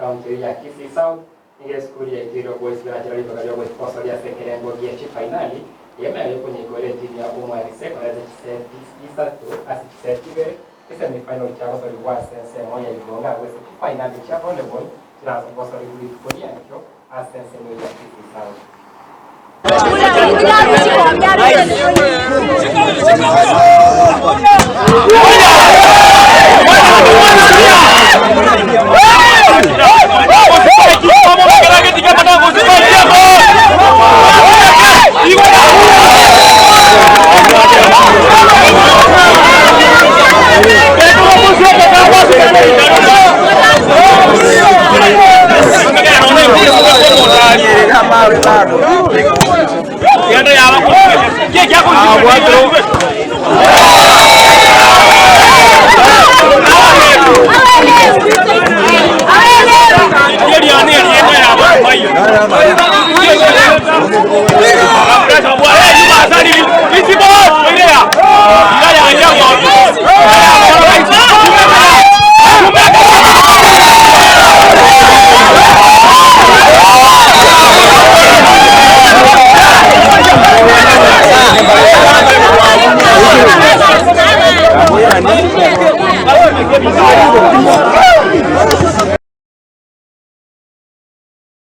ekaunti eyio ya Kisii South. Nigo esukuru yaitoirwe goisibera chira ribaga riogosoria ase ekerengo gie chifainali eyemo yokonyaigora etimu ya Omwarise koreta chiseti isato ase chiseti ibere. Chisemi-final chiagosorigwa ase ensemo ya Igonga agwo ase chifainali chia volleyball chiragosorigwe rituko riankio ase ensemo ya Kisii South.